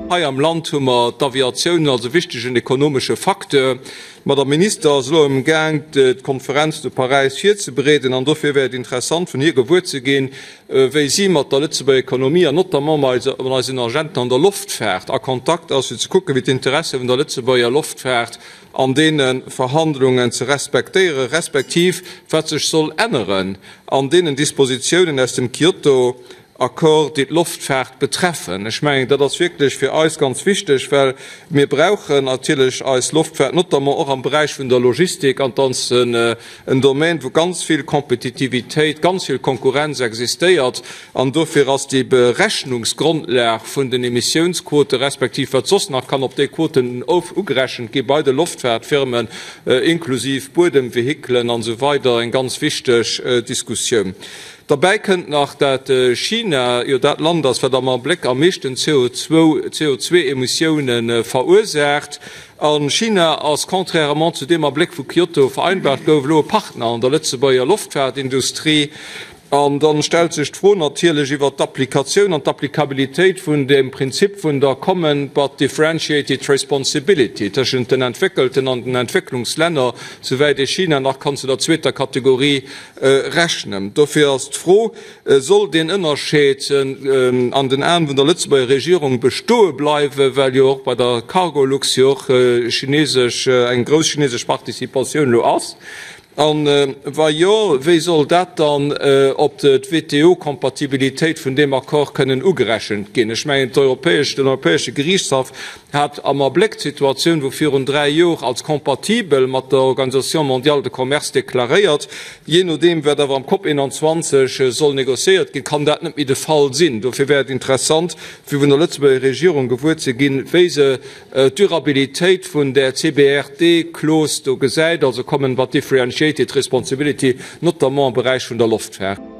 Hei am Land hu mer d'Aviatioun als e wichtegen ekonomesche Facteur. D'Madame Minister ass elo amgaang, d'Konferenz zu Paräis virzebereeden, an dofir wär et interessant, vun hir gewuer ze ginn, wéi si mat der Lëtzebuerger Ekonomie an notamment mat eisen Agenten an der Loftfaart a Kontakt ass, fir ze kucken, wéi d'Interesse vun der Lëtzebuerger Loftfaart an deene Verhandlungen ze respektéieren, respektiv wat sech soll änneren an deenen Dispositiounen aus dem Kyoto Accord, déi d'Loftfaart betreffen. Ech mengen, dat ass wierklech fir eis ganz wichteg, well mir brauchen natierlech eis Loftfaart, notamment och am Beräich vun der Logistik, an et ass en Domaine, wou ganz vill Kompetitivitéit, ganz vill Konkurrenz existéiert. An dofir ass déi Berechnungsgrondlag vun den Emissiounsquote respektiv wat soss nach kann op déi Quoten ugerechent gi bei de Loftfaartfirmen, inklusiv Buedemvehikelen an esou weider, eng ganz wichteg Diskussioun. Derbäi kënnt nach, dat China jo dat Land ass, wat am Abléck am meeschten CO2-Emissioune verursaacht. A China ass, contrairement zu deem Abléck wou Kyoto vereinbart gouf, elo e Partner an der Lëtzebuerger Loftfaartindustrie. An da stellt sech d'Fro natierlech iwwert d'Applikatioun an d'Applikabilitéit vun dem Prinzip vun der common but differentiated responsibility tëschent den entwéckelten an den Entwécklungslänner, souwäit ee China nach kann zu der zweeter Kategorie rechnen. Dofir ass d'Fro, Soll deen Ënnerscheed an den Aen vun der Lëtzebuerger Regierung bestoe bleiwen, well jo och bei der Cargolux jo och chinesesch, eng grouss chinesesch Participatioun elo ass? A wa jo, wéi soll dat dann op d'WTO-Kompatibilitéit vun deem Accord kënnen ugerechent ginn? Ech mengen, d'europäesch, den Europäesche Geriichtshaff hat am Abléck d'Situatioun vu virun 3 Jor als compatibel mat der Organisation mondiale de commerce deklaréiert. Jee nodeem, wat awer am Cop 21 soll négociéiert ginn, kann dat net méi de Fall sinn. Dofir wär et interessant, fir vun der Lëtzebuerger Regierung gewuer ze ginn, wéi se d'Durabilitéit vun där CBRD-Clause do gesäit, also Common but Differentiated Responsibility, notamment am Beräich vun der Loftfaart.